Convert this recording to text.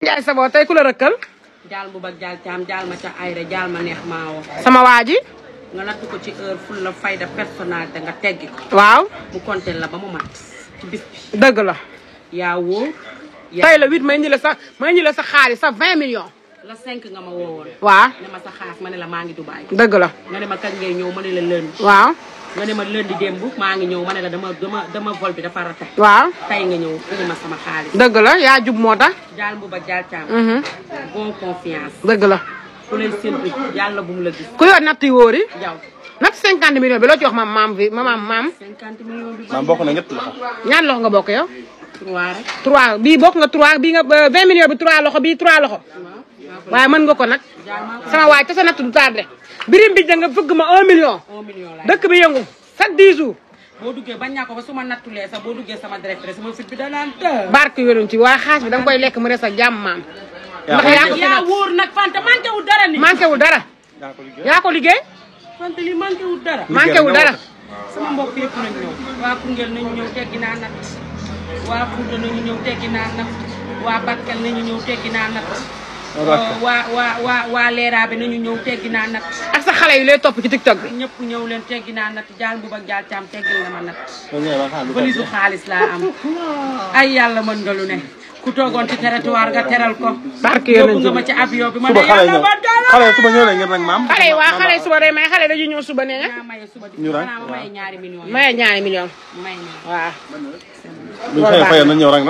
Ndiaye Savon tey ku la rëkkal. jaal bu bag jaal caam jaal ma ca ayra jaal ma neex maawo. sama waa ji. nga natt ko ci heure ful la fayda personnalité nga teggi ko. waaw. mu compter la ba mu mat ci bis bi. dëgg la. yaa wóor. tey la 8 may indi la sa xaalis sa 20 millions. la 5 nga ma woowoon. waaw. ne ma sa xaalis ma ne la maa ngi Dubaay. dëgg la. nga ne ma kañ ngay ñëw ma ne la lundi. waaw. nga ne ma lundi démb maa ngi ñëw ma ne la dama vol bi dafa rate. waaw. tey nga ñëw indi ma sama xaalis. dëgg la yaa jub moo tax. jaal bu bag jaal caam. bon confiance. dëgg la. ku lay séntu yàlla bu mu la gis. ku yor natt yi wóor yi. jaw natt 50 millions bi loo ci wax maam 50 millions bi. maam bokk na ñett loxo. ñaar loxo nga bokk yow. 3 rek. 3 bii bokk nga 3 bii nga 20 millions bi 3 loxo bii 3 loxo. waaye mën nga ko nag. sama waay te sa natt du tardé. birim bi da nga fëgg ma 1 million. 1 million laay dëkk bi yëngu chaque 10 jours. boo duggee bañ naa ko ba su ma nattulee sax boo duggee sama directrice sama fit bi da naan të. barke yonent ci waaye xaas bi da nga koy lekk mu des ak jàmm maam. ndax yaa ko yaa wóor nag Fanta manqué wul dara ni. manqué wul dara. yaa ko liggéey. Fanta li manqué wul dara. manqué wul dara. sama mbokk yëpp nañu ñëw. waa Koungheul nañu ñëw teggi naa natt. waa Fouta nañu ñëw teggi naa natt. waa Bakel nañu ñëw teggi naa natt. waa Leera bi nañu ñëw teggi naa natt. ak sa xale yi lay topp ci TikTok bi. ñëpp ñëw leen teggi naa natt jaal bu bag jaal caam teggil na ma natt. valisu xaalis laa am. ay yàlla mën nga lu ne. ku toogoon ci territoire nga teral ko. barke yonent nga ma ci avion bi ma ne suba xale yàlla ba dara. xale suba ñëw leen ngeen rek maam. xale yi waa xale yi suba day may xale dañuy ñëw suba nee nga. maye suba di ñu rang ma maye ñaari millions. maye ñaari millions. may na waaw. buñ xëyee fayal na ñëw rek.